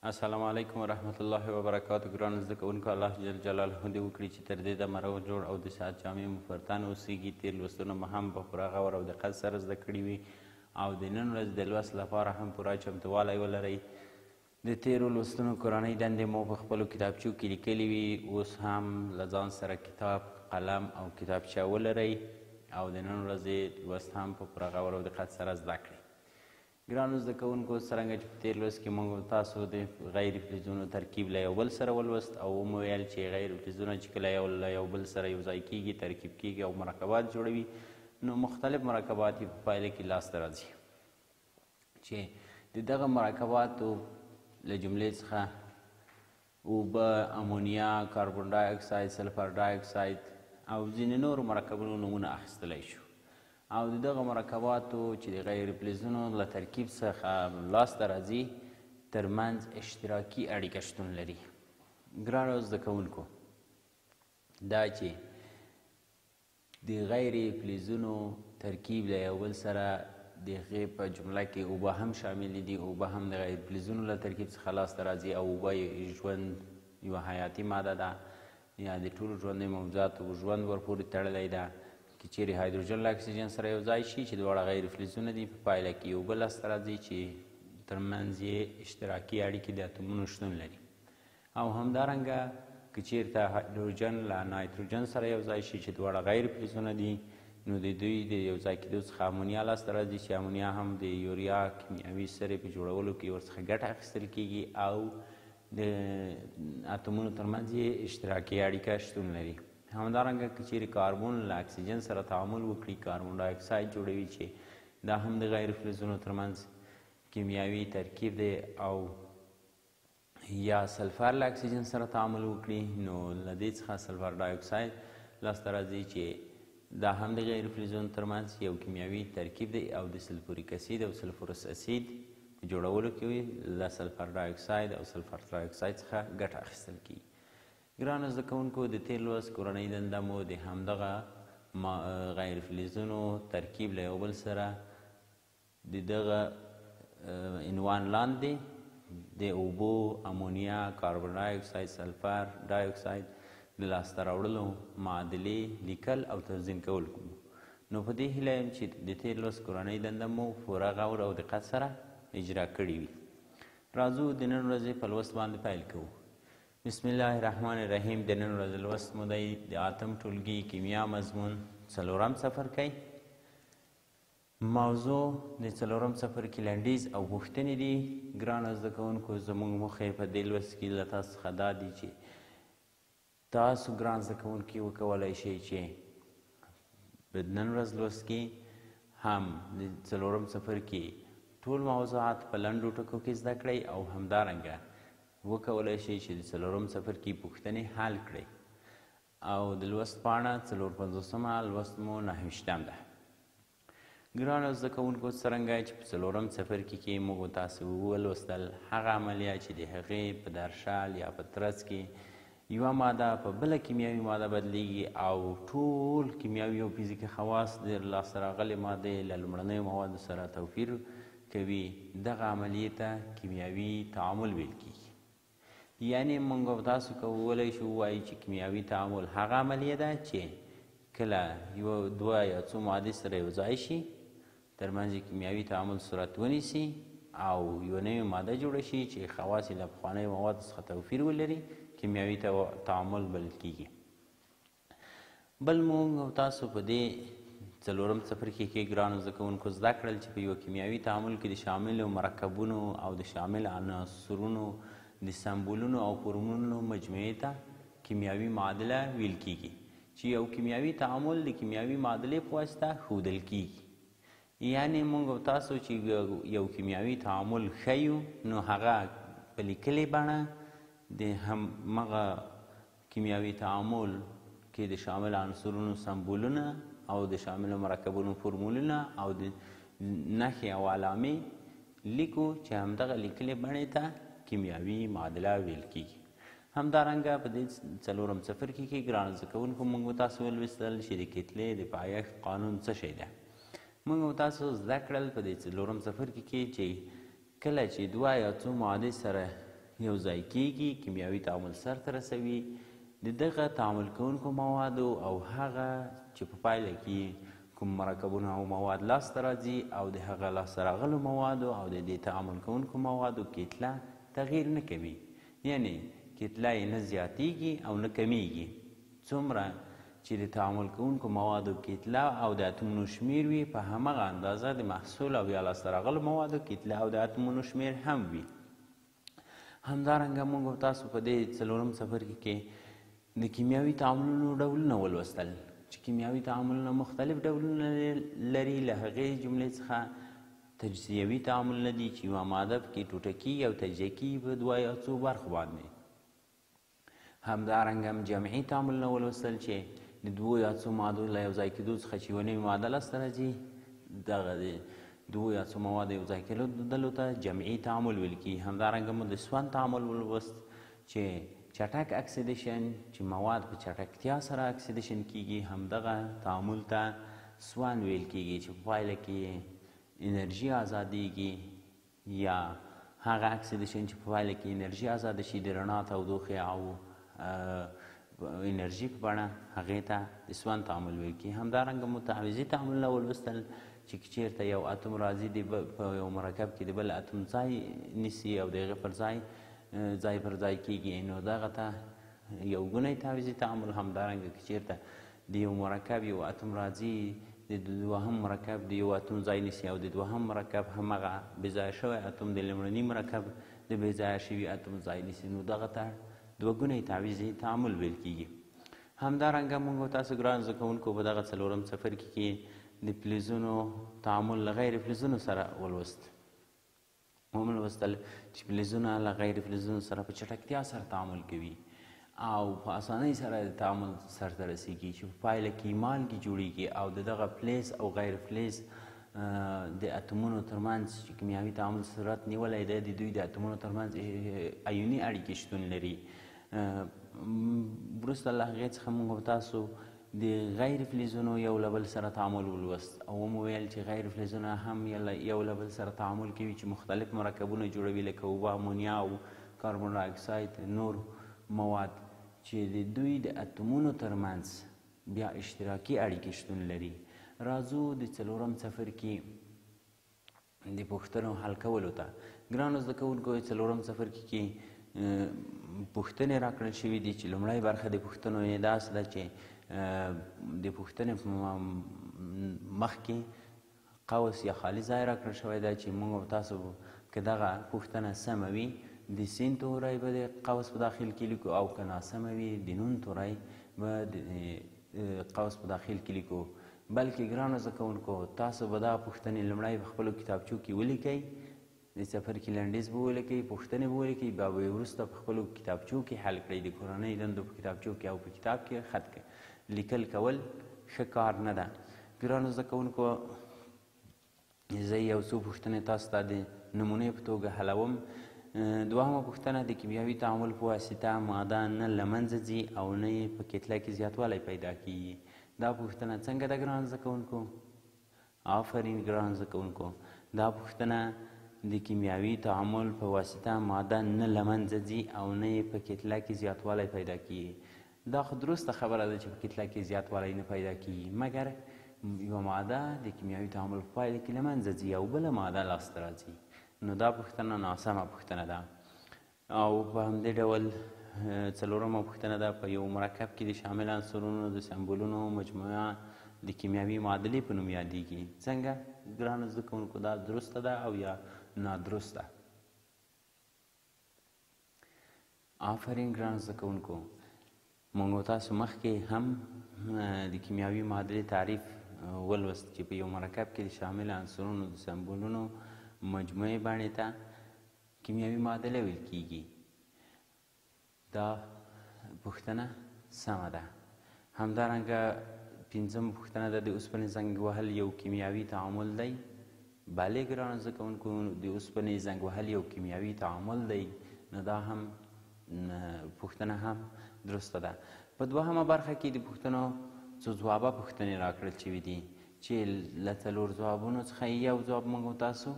السلام علیکم ورحمت الله وبرکاته. ګرانو زده کوونکو، الله جل جلاله دې وکړي چې تر دې دمه روغ جوړ او د صحت جامې مو پر تن اوسېږي. تېر لوستونه مو هم په پوره غور او دقت سره زده کړي وي او د نن ورځ د لوست لپاره هم پوره چمتووالی ولرئ. د تېرو لوستونو کورنۍ دندې مو په خپلو کتابچو کې لیکلي وي. اوس هم له ځان سره کتاب، قلم او کتابچه ولرئ او د نن ورځې لوست هم په پوره غور او دقت سره زده کړئ. ګرانو زده کوونکو، څرنګه چې په تېر لوست کې موږ تاسو د غیر فلزونو ترکیب له یو بل سره ولوست او ومو ویل چې غیر فلزونه چې کله یو له یو بل سره یو ځای کېږي، ترکیب کېږي او مرکبات جوړوي، نو مختلف مرکبات یې په پایله کې لاسته راځي چې د دغه مرکباتو له جملې څخه اوبه، امونیا، کاربن ډای اکساید، سلفر ډای اکساید او ځینې نورو مرکبونو نومونه اخیستلی شو. او د دغه مرکباتو چې د غیر فلزونو له ترکیب څخه لاسته راځي ترمنځ اشتراکي اړیکه شتون لري. ګرانو زده کوونکو، دا چې د غیر فلزونو ترکیب له یو بل سره د هغې په جمله کې اوبه هم شاملې دي. اوبه هم د غیر فلزونو له ترکیب څخه لاسته راځي او اوبه ژوند یوه حیاتي ماده ده، یا د ټولو ژوندیو موجوداتو ژوند ورپورې تړلی ده. که چیرې هایدروجن له اکسیجن سره یو ځای شي چې دواړه غیر فلزونه دي، په پایله کې اوبه لاسته راځي چې ترمنځ یې اشتراکي اړیکې د اتومونو شتون لري. او همدارنګه که چیرته هایدروجن له نایتروجن سره یو ځای شي چې دواړه غیر فلزونه دي، نو د دوی د یو ځای کېدو څخه امونیا لاسته راځي چې امونیا هم د یوریا کیمیاوي سرې په جوړولو کې ورڅخه ګټه اخیستل کېږي او د اتومونو ترمنځ یې اشتراکي اړیکه شتون لري. همدارنګه که چیرې کاربن له اکسیجن سره تعامل وکړي، کاربن ډای اکساید جوړوي چې دا هم د غیر فلزونو ترمنځ کیمیاوي ترکیب دی. او یا سلفر له اکسیجن سره تعامل وکړي، نو له دې څخه سلفر ډای اکساید لاسته راځي چې دا هم د غیر فلزونو ترمنځ یو کیمیاوي ترکیب دی او د سلفوریک اسید او سلفورس اسید په جوړولو کې له سلفر ډای اکساید او سلفر ترای اکساید څخه ګټه اخیستل کېږي. ګرانو زده کوونکو، د تېر لوست کورنۍ دنده مو د همدغه غیر فلزونو ترکیب له یو بل سره د دغه عنوان لاندې د اوبو، امونیا، کاربن ډای اکساید، سلفر ډای اکساید د لاسته راوړلو معادلې لیکل او تنظیم کول کوو. نو په دې هیله یم چې د تېر لوست کورنۍ دنده مو پوره غور او دقت سره اجرا کړې وي. راځو د نن ورځې په لوست باندې پیل کوو. بسم الله الرحمن الرحیم. د نن ورځې لوست مو دی د اتم ټولګي کیمیا مضمون څلورم څپرکی. موضوع د څلورم څپرکي لنډیز او پوښتنې دي. ګرانو زده کوونکو، زموږ موخې په دې لوست کې له تاسو څخه دا دي چې تاسو ګران زده کوونکي وکولای شئ چې په نن ورځ لوست کې هم د څلورم څپرکي ټول موضوعات په لنډو ټکو کې زده کړئ او همدارنګه وکولای شئ چې د څلورم څپرکي پوښتنې حل کړئ. او د لوست پاڼه 54 لوست مو 29 ده. ګرانو زده کوونکو، څرنګه چې په څلورم څپرکي کې موږ تاسو ولوستل هغه عملیه چې د هغې په درشل یا په ترڅ کې یوه ماده په بله کیمیاوي ماده بدلیږي او ټول کیمیاوي او فزیکي خواص د لاسته راغلې مادې له لومړنیو موادو سره توپیر کوي، دغه عملیې ته کیمیاوي تعامل ویل کېږي. یعنې موږ او تاسو کولی شو ووایو چې کیمیاوي تعامل هغه عملیه ده چې کله یو دوه یا څو مادې سره یو ځای شي، ترمنځ یې کیمیاوي تعامل صورت ونیسي او یوه نوې ماده جوړه شي چې خواص یې له پخوانیو موادو څخه توپیر ولري، کیمیاوي تعامل بلل کېږي. بل موږ او تاسو په دې څلورم څپرکي کې ګرانو زده کوونکو زده کړل چې په یوه کیمیاوي تعامل کې د شاملو مرکبونو او د شامل عناصرونو د سمبولونو او فورمولونو مجموعې ته کیمیاوي معادله ویل کېږي چې یو کیمیاوي تعامل د کیمیاوي معادلې په واسطه ښودل کېږي. یعنې موږ او تاسو چې یو کیمیاوي تعامل ښیو، نو هغه په لیکلې بڼه د همغه کیمیاوي تعامل کې د شامل عنصرونو سمبولونه او د شاملو مرکبونو فورمولونه او د نښې او علامې لیکو چې همدغه لیکلې بڼې ته کیمیاوي معادله ویل کېږي. همدارنګه په دې څلورم څپرکي کې ګرانو زده کوونکو موږ تاسو ولوستل چې د کتلې د پایښت قانون څه شی ده. موږ تاسو زده کړل په دې څلورم څپرکي کې چې کله چې دوه یا څو مادې سره یو ځای کیږي، کیمیاوي تعامل سرته رسوي. د دغه تعامل کوونکو موادو او هغه چې په پایله کې کوم مرکبونه او مواد لاسته راځي او د هغه لاسته راغلو موادو او د دې تعامل کوونکو موادو کتله تغییر نه کوي، یعنې کتله یې نه زیاتیږي او نه کمیږي. څومره چې د تعامل کوونکو موادو کتله او د اتومونو شمیر وي، په همغه اندازه د محصول او یا لاسته راغلو موادو کتله او د اتومونو شمیر هم وي. همدارنګه موږ تاسو په دې څلورم څپرکي کې د کیمیاوي تعاملونو ډولونه ولوستل چې کیمیاوي تعاملونه مختلف ډولونه لري. له هغې جملې څخه تجزیوي تعاملونه دي چې یوه ماده پکې ټوټه کیږي او تجزیه کیږي په دوه یا څو برخو باندې. همدارنګه هم جمعي تعاملونه ولوستل چې د دوو یا څو مادو له یو ځای کېدو څخه چې یوه نوې ماده لاسته راځي، دغه د دوو یا څو موادو یو ځای کېدلو ته جمعي تعامل ویل کیږي. همدارنګه مو د سون تعامل ولوست چې چټک اکسیدیشن، چې مواد په چټکتیا سره اکسیدیشن کیږي، همدغه تعامل ته سون ویل کیږي چې په پایله کې انرژي ازادیږي، یا هغه اکسیدیشن چې په پایله کې انرژي ازاده شي د رڼا، تودوخې او انرژي په بڼه، هغې ته د سون تعامل ویل کیږي. همدارنګه مو تعویضي تعاملونه ولوستل چې که چیرته یو اتوم راځي د په یو مرکب کې د بل اتوم ځای نیسي او د هغې پر ځای ځای پر ځای کیږي، نو دغه ته یو ګونی تعویضي تعامل. همدارنګه که چیرته د یو مرکب یو اتوم راځي د دوهم مرکب د یو اتوم ځای نیسي او د دوهم مرکب همغه بېځایه شوی اتوم د لومړني مرکب د بېځایه شوي اتوم ځای نیسي، نو دغه ته دوه ګونی تعویضي تعامل ویل کیږي. همدارنګه موږ تاسو ګران زده کوونکو په دغه څلورم څپرکي کې د فلزونو تعامل له غیر فلزونو سره ولوست. وملوستل چې فلزونه له غیر فلزونو سره په چټکتیا سره تعامل کوي او په اسانۍ سره د تعامل سرته رسیږي چې په پایله کې مالګې جوړیږي او د دغه فلز او غیر فلز د اتومونو ترمنځ چې کیمیاوي تعامل صورت نیولی دی، د دوی د اتومونو ترمنځ ایوني اړیکې شتون لري. وروسته له هغې څخه موږ تاسو د غیر فلزونو یو له بل سره تعامل ولوست او ومو ویل چې غیر فلزونه هم یو له بل سره تعامل کوي چې مختلف مرکبونه جوړوي لکه اوبه، امونیا او کاربن ډای اکساید نور مواد چې د دوی د اتومونو ترمنځ بیا اشتراکي اړیکې شتون لري. راځو د څلورم څپرکي د پوښتنو حل کولو ته. ګرانو زده کوونکو، څلورم څپرکي کې پوښتنې راکړل شوي دي چې لومړی برخه د پوښتنو یې داسې ده چې د پوښتنې په مخکې قوس یا خالي ځای راکړل شوی دی چې موږ او تاسو که دغه پوښتنه سمه وي د سین توری به د قوس په داخل کې لیکو او که ناسمه وي د نون توری به د قوس په داخل کې لیکو. بلکې ګرانو زده کوونکو، تاسو به دا پوښتنې لومړی په خپلو کتابچو کې ولیکئ، د څپرکي لنډیز به ولیکئ، پوښتنې به ولیکئ، بیا به یې وروسته په خپلو کتابچو کې حل کړئ. د کورنۍ دندو په کتابچو کې او په کتاب کې خط لیکل کول ښه کار نه ده. ګرانو زده کوونکو، زه یو څو پوښتنې تاسو ته د نمونې په توګه حلوم. دوهمه پوښتنه، د کیمیاوي تعامل په واسطه ماده نه له منځه ځي او نه یې په کتله کې زیاتوالی پیدا کیږي. دا پوښتنه څنګه ده ګران زده کوونکو؟ آفرین ګران زده کوونکو، دا پوښتنه د کیمیاوي تعامل په واسطه ماده نه له منځه ځي او نه یې په کتله کې زیاتوالی پیدا کیږي. دا خو درسته خبره ده چې په کتله کې زیاتوالی نه پیدا کیږي، مګر یوه ماده د کیمیاوي تعامل په پایله کې له منځه ځي او بله ماده لاسته راځي، نو دا پوښتنه ناسمه پوښتنه ده. او په همدې ډول څلورمه پوښتنه ده، په یو مرکب کې د شامل عنصرونو د سمبولونو مجموعه د کیمیاوي معادلې په نوم یادیږي. څنګه ګرانو زده کوونکو، دا درسته ده او یا نادرسته؟ آفرین ګرانو زده کوونکو، موږ تاسو مخکې هم د کیمیاوي معادلې تعریف ولوست چې په یو مرکب کې د شامل عنصرونو د سمبولونو مجموعې بڼې ته کیمیاوي معادله ویل کیږي. دا پوښتنه سمه ده. همدارنګه پنځمه پوښتنه ده، د اوسپنې زنګ وهل یو کیمیاوي تعامل دی. بله ګرانو زده کوونکو، د اوسپنې زنګ وهل یو کیمیاوي تعامل دی، نو دا هم پوښتنه هم درسته ده. په دوهمه برخه کې د پوښتنو څو ځوابه پوښتنې راکړل شوي دي چې له څلور ځوابونو څخه یو ځواب موږ تاسو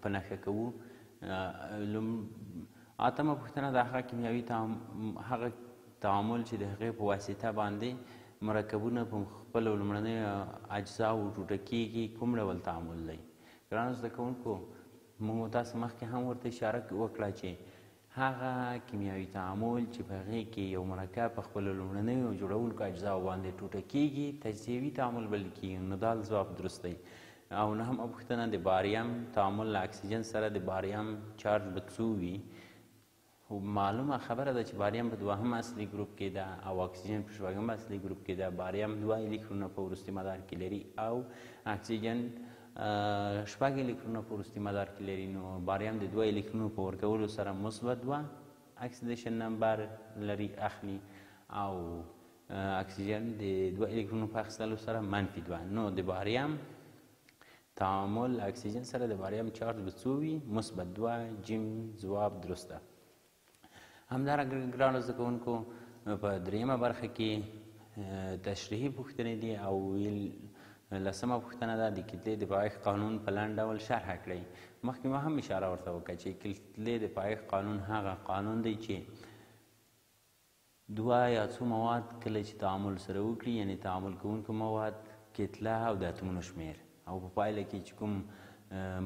په نښه کوو. اتمه پوښتنه ده هغه کیمیاوي هغه تعامل چې د هغې په واسطه باندې مرکبونه په خپلو لومړنیو اجزاوو ټوټه کیږي کوم ډول تعامل دی؟ ګرانو زده کوونکو، موږ تاسو مخکې هم ورته اشاره وکړه چې هغه کیمیاوي تعامل چې په هغې کې یو مرکب په خپلو لومړنیو جوړونکو اجزاو باندې ټوټه کیږي تجزیوي تعامل بلل کیږي. نو دا ځواب درست دی. او نهمه پوښتنه د باریم تعامل له اکسیجن سره د باریم چارج به څو وي؟ معلومه خبره ده چې باریم په دوهم اصلي ګروپ کې ده او اکسیجن په شپږم اصلي ګروپ کې ده. باریم دوه الکترونه په وروستي مدار کې لري او اکسیجن شپږ الکترونه په وروستي مدار کې لري. نو باریم د دوه الکترونو په ورکولو سره مثبت دوه اکسیدیشن نمبر لري اخلي او اکسیجن د دوه الکترونو په اخیستلو سره منفي دوه. نو د باریم تعامل اکسیجن سره د باریم چارج به څو وي؟ مثبت دوه. جیم ځواب درست ده. همدارنګه ګرانو زده کوونکو، په درېیمه برخه کې تشریحي پوښتنې دي او ویل لسمه پوښتنه ده د کتلې د پایښت قانون په لنډ ډول شرح کړئ. مخکې ما هم اشاره ورته وکړه چې کتلې د پایښت قانون هغه قانون دی چې دوه یا څو مواد کله چې تعامل سره وکړي، یعنې تعامل کوونکو مواد کتله او د اتومونو شمېر، او په پایله کې چې کوم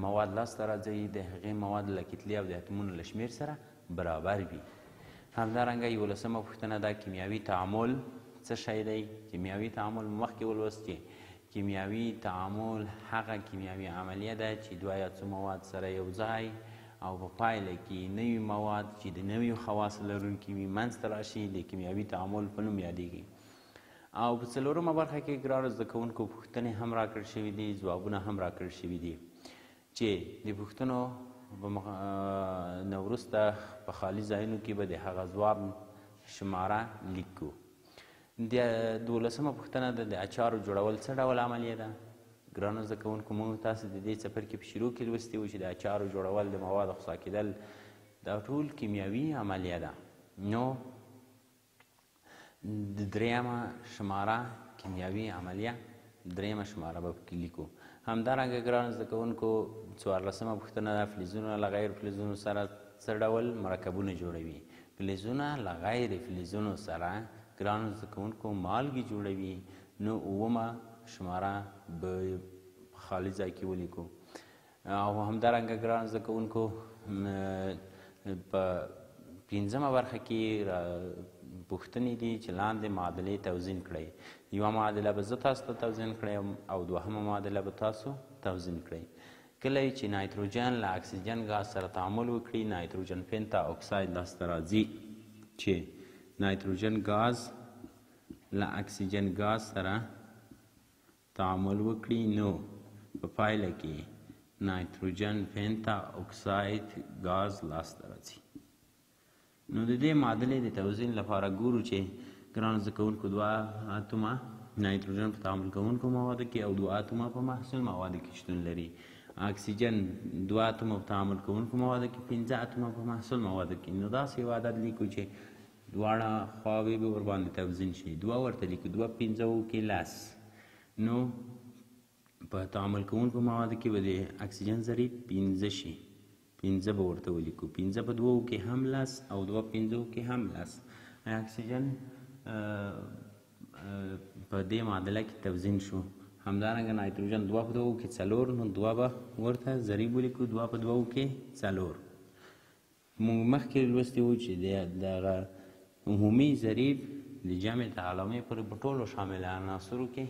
مواد لاسته راځي د هغې مواد له کتلې او د اتومونو له شمېر سره برابر وي. همدارنګه یولسمه پوښتنه ده کیمیاوي تعامل څه شی دی؟ کیمیاوي تعامل مخکې ولوست چې کیمیاوي تعامل هغه کیمیاوي عملیه ده چې دوه یا څو مواد سره یو ځای او په پایله کې نوي مواد چې د نویو خواصو لرونکي وي منځته راشي د کیمیاوي تعامل په نوم یادیږي. او په څلورمه برخه کې ګرانو زده کوونکو پوښتنې هم راکړل شوي دي، ځوابونه هم راکړل شوي دي چې د پوښتنو نه وروسته په خالي ځایونو کې به د هغه ځواب شماره لیکو. د دولسمه پوښتنه ده د اچارو جوړول څه ډول عملیه ده؟ ګرانو زده کوونکو، موږ تاسو د دې څپرکي په شروع کې لوستي وو چې د اچارو جوړول، د موادو خسا کېدل، دا ټول کیمیاوي عملیه ده. نو د درېیمه شماره کیمیاوي عملیه درېیمه شماره به پکې لیکو. همدارنګه ګرانو زده کوونکو، څوارلسمه پوښتنه ده فلزونه له غیر فلزونو سره څه ډول مرکبونه جوړوي؟ فلزونه له غیر فلزونو سره ګرانو زده کوونکو مالګې جوړوي. نو اوومه شماره به په خالي ځای کې ولیکو. او همدارنګه ګرانو زده کوونکو، په پنځمه برخه کې پوښتنې دي چې لاندې معادلې توزین کړئ. یوه معادله به زه تاسو ته توزین کړم او دوهمه معادله به تاسو توزین کړئ. کله چې نایتروجن له اکسیجن ګاز سره تعامل وکړي نایتروجن پنتا اکساید لاسته راځي چې نایتروجن ګاز له اکسیجن ګاز سره تعامل وکړي نو په پایله کې نایتروجن پنتا اکساید ګاز لاسته راځي. نو د دې معادلې د توزین لپاره ګورو چې ګرانو زده کوونکو دوه اتومه نایتروجن په تعامل کوونکو موادو کې او دوه اتومه په محصول موادو کې شتون لري. اکسیجن دوه اتومه په تعامل کوونکو موادو کې، پنځه اتومه په محصول موادو کې. نو داسې یو عدد لیکو چې دواړه خواوې به ورباندې توزین شي. دوه ورته لیکو، دوه پنځه کې لس. نو په تعامل کوونکو موادو کې به د اکسیجن ذرې پنځه شي، پنځه به ورته ولیکو. پنځه په دوو کې هم لس او دوه پنځو کې هم لس. اکسیجن په دې معادله کې توزین شو. همدارنګه نایتروجن دوه په دوو کې څلور، نو دوه به ورته ضریب ولیکو، دوه په دوو کې څلور. موږ مخکې لوستي وو چې دغه عمومي ضریب د جمع د علامې پورې په ټولو شامل عناصرو کې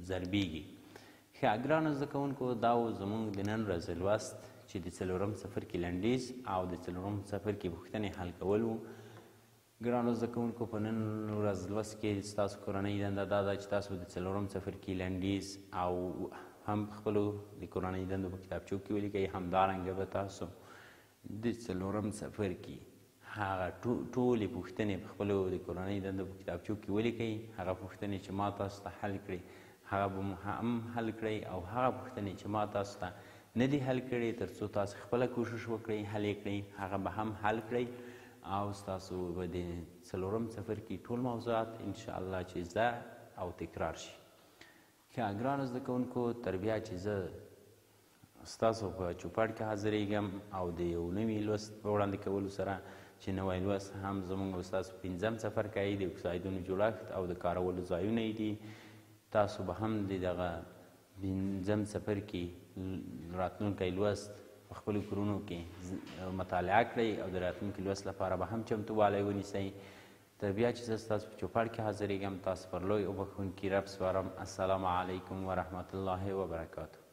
ضربیږي. ښه ګرانو زده کوونکو، دا و زموږ د نن ورځې لوست چې د څلورم څپرکي لنډیز او د څلورم څپرکي پوښتنې حل کول وو. ګرانو زده کوونکو، په نن ورځ لوست کې ستاسو کورنۍ دنده دا ده چې تاسو د څلورم څپرکي لنډیز او هم خپلو د کورنۍ دندو په کتابچو کې ولیکئ. همدارنګه به تاسو د څلورم څپرکي هغه ټولې پوښتنې په خپلو د کورنۍ دندو په کتابچو کې ولیکئ. هغه پوښتنې چې ما تاسو ته حل کړې هغه به مو هم حل کړئ، او هغه پوښتنې چې ما تاسو ته نه دي حل کړې تر څو تاسو خپله کوشش وکړئ حل یې کړئ، هغه به هم حل کړئ. او ستاسو به د څلورم څپرکي ټول موضوعات انشاءالله چې زده او تکرار شي. ښه ګرانو زده کوونکو، تر بیا چې زه ستاسو په چوپړ کې حاضرېږم او د یو نوي لوست په وړاندې کولو سره چې نوی لوست هم زموږ او ستاسو پنځم څپرکی د اکسایدونو جوړښت او د کارولو ځایونه یې دي. تاسو به هم د دغه پنځم څپرکي راتلونکی لوست په خپلو کورونو کې مطالعه کړئ او د راتلونکي لوست لپاره به هم چمتووالی ونیسئ. تر بیا چې زه ستاسو په چوپړ کې حاضرېږم، تاسو پر لوی او بښونکي رب سپارم. السلام علیکم ورحمت الله وبرکاته.